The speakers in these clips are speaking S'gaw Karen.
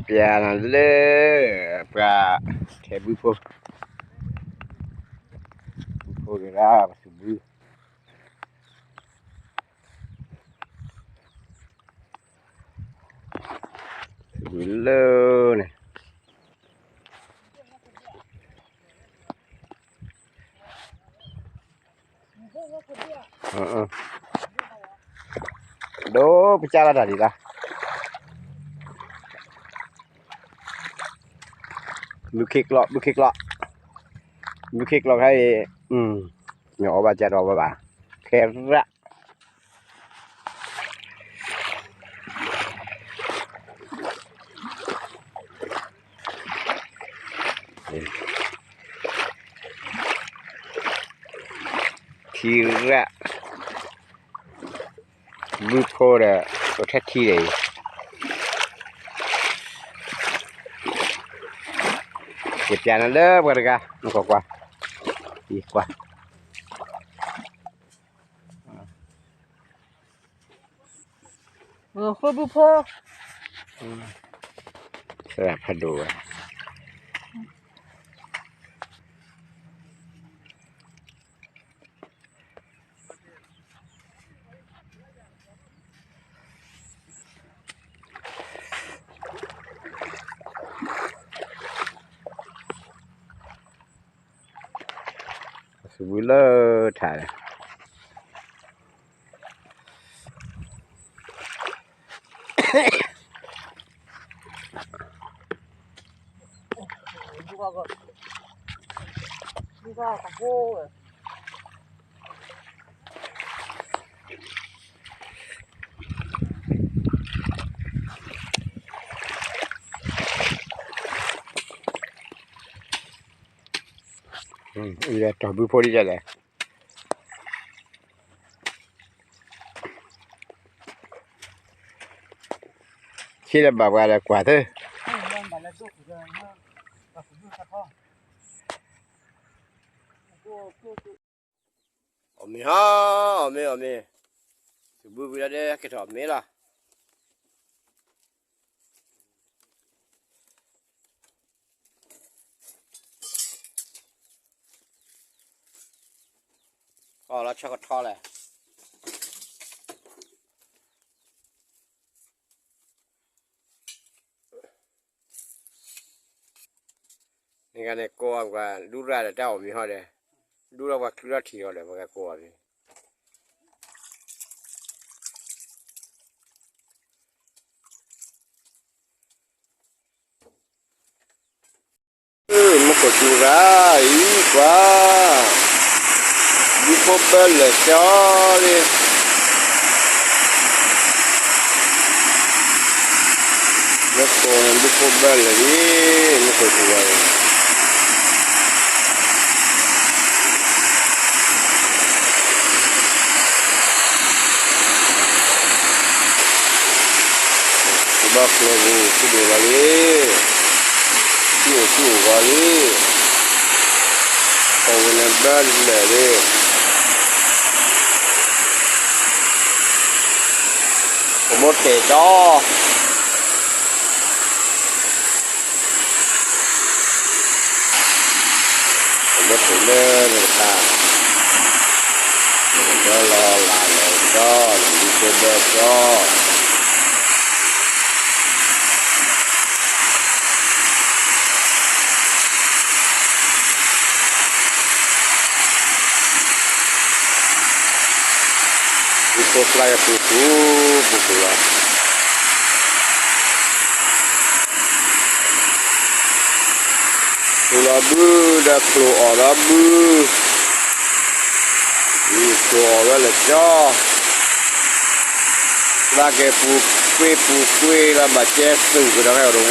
ပျးနၤလၢ ပှၤထဲဘုဖိ, ဘုဖိက့ၤဒၣ်ပသူဘု, သူဘုလၢန့ၣ် ဒိပစၢ်လီၤတၢ်ဒံးဘၣ်, ဘုခ့ကျီ, ဘုခ့ကျီ, ဘုခ့ကျီခဲအံၤ, မ့ၢ်အီၣ်ဘၣ်ကဲထီၣ်ဘၣ်ဘၣ်, ခဲရၣ် ထံရၣ်, ဘုဖိဒီး အိၣ်ထဲထံဒီးအံၤ, ယပျးနၤလၢပှၤတဂၤ, နကွၢ်ကွၢ်, ယကွၢ် ဃိဘုဖိ, သရၣ်ဖးဒိၣ်ဝဲ, သူဘုလၢထးန့ၣ် အံၤလၢတီၢ်ဘုဖိဒ်လဲၣ်, ဆ့လၢဘၣ်ပှၤဒီးကွၢ်သၢ, အီၣ်မ့ၤဟီ, အီၣ်မ့ၤ အီၣ်မ့ၤ, သုးဘုဝံၤလီၤဒီး ကဲထီၣ်အီၣ်မ့ၤလီၤ. အီၣ်လီၤဆီကထီလဲၣ်. န့ၣ်ဂၤန့ၣ် ကိးအီၤပှၤ ဒူရၣ်ဒီးတၢ်အီၣ်မ့ၤဟီဒီး ဒူရၣ်ပှၤချုးထီၣ်ထံအီၤဒီး ပှၤကကိးအီၤန့ၣ် မူခိၣ်စူၤရၤအံၤကွၢ်, ဒူဖိဘၢလၢာ်ကၠီလံ, မူခိၣ်န့ၣ်ဒူဖိဘၢလၢာ်လံ, မူခိၣ်စူၤရၤအံၤ ဘၣ်ကျိၤပူၤ ဆူၣ်ဒိၣ်လီၤလံ, ဆူၣ်အိၣ်ဆူၣ်အိၣ်ဂီၤလံ, အဝဲန့ၣ်ဘၢလၢာ်လံ, ပမိၢ်တဲာ်ကၠီ ပမိၢ်တဲာ်လၢနတပၢ်, ဘၢလီၤလၢ်လၢာ်ကၠီ, ဒူဖိဘၢကၠီ ဒူဖိကျါယၤပူၤပူၤပူၤလီၤ. ပူၤလီၤဘုဒီးကျိၤအီၣ်လီၤဘု, ကျိၤအီၣ်ဝဲလၢာ်ကၠီ, သးကဲပူၤကွ့ပူၤကွ့လီၤဘၣ်ကဲသုးကဒီးဟဲအီၤတဝီ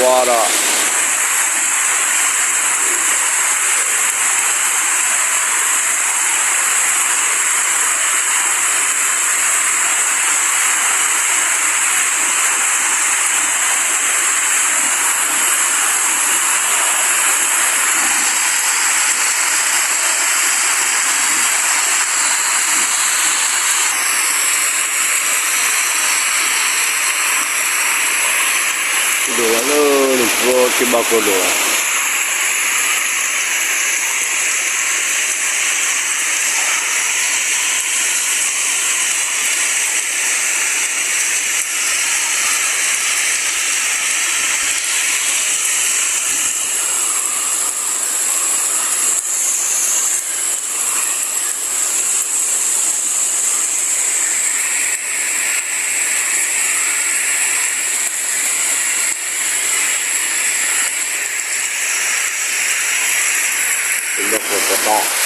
ဒီး ဒိၣ် လၢလၢကဘီက့ၤဘၣ်ကီၢ်ဒိၣ် လၢကီၢ်တတီ